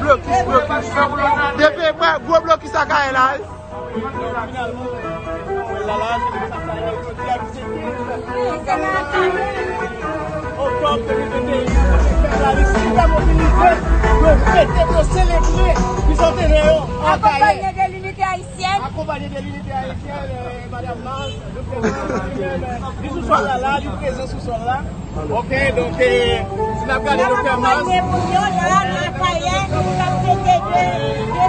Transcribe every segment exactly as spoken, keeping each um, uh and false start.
Blokis, blokis. Depi e gwo blokis Akayè la wi. Oktòb de mil venteyen, nou fè la lis, nou fè mobilize, nou fete, nou selebre bizantenè yo. Akayè. Akonpanye de linite ayisyèn. Akonpanye de linite ayisyèn, eh, Madanm Mars, Doktè Mars, li menm, eh, li sou sòl la, la, li prezan sou sòl la. Ok, donk, eh, si n ap gade Doktè Mars. N ap akonpanye moun yo la, nan Akayè, k ap fete de, de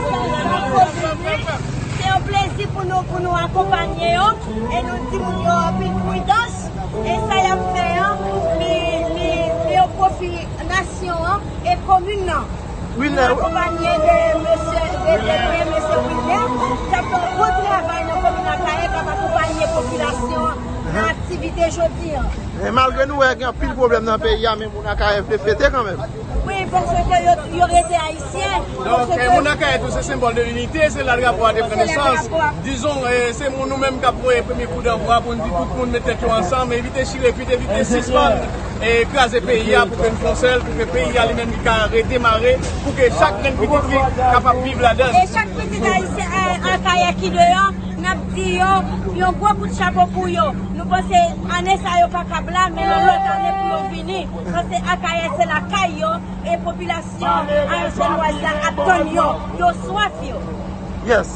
san an. Se yon plezi pou nou, pou nou akonpanye yo, e nou di moun yo anpil pridans, e sa y ap fè an, li, li, li o pwofi nasyon an e komin nan. Wi, nou lè akonpanye de mesye, de, de, de mesye Wilner, k ap fè yon bon travay nan komin Akayè, k ap akonpanye popilasyon an nan aktivite jodi an. Men malgre nou wè gen anpil pwoblèm nan peyi a, men moun Akayè vle fete kanmenm. Wi, paske yo, yo rete ayisyen. Donk, eh, moun Akayè tou se senbòl de linite, se la drapo a te pran nesans. Dizon, eh, se moun nou menm k ap voye premye kou danvwa pou n di tout moun met tèt yo ansanm, evite chire pit, evite sispann, eh, kraze peyi a pou ke n fè yon sèl, pou ke peyi a li menm li ka redemare, pou ke chak grenn pitit li kapab viv ladan l. E chak pitit ayisyen, eh, Akayè ki deyò, n ap di yo, yon gwo kout chapo pou yo. Nou panse ane sa yo pa kab la, men yon lòt ane pou yo vini. Paske Akayè se lakay yo, e popilasyon ayisyènwaz la ap tann yo. Yo swaf yo. Yes.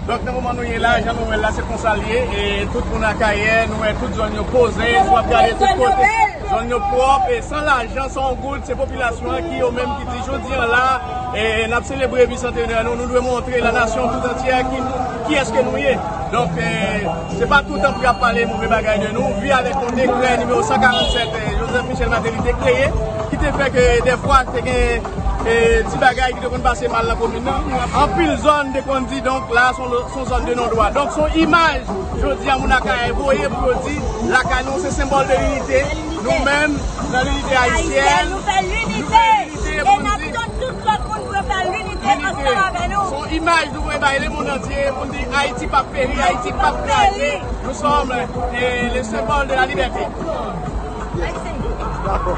Donk, nan moman nou ye la, jan nou wè l la, se konsa l ye. E tout moun Akayè, nou wè tout zòn yo poze, si w ap gade tout kote, zòn yo pwòp, e san lajan, san yon goud, se popilasyon an ki yo menm ki di jodi an la, e n ap selebre bisantenè nou, nou dwe montre lanasyon tout antyè ki, kiyès ke nou ye. Donk, eh, se pa toutan pou y ap pale move bagay de nou. Vi avèk yon dekrè nimewo san karannsèt, eh, Joseph Michel Martelly te kreye, ki te fè ke dèfwa te gen, eh, ti bagay ki te konn pase mal nan komin nan. Anpil zòn te konn di, donk, la, se yon, se yon zòn de non dwa. Donk, se yon imaj, jodi a, moun Akayè voye pou yo di, lakay nou, se senbòl de linite. Nou menm, nan linite ayisyèn, nou fè linite. E n ap tann tout lòt moun pou yo fè linite ansanm avè nou. Se yon imaj nou voye bay lemonn antye pou n di Ayiti p ap peri, Ayiti p ap kraze. Nous sommes, eh, le symbole de la liberté. Dakò.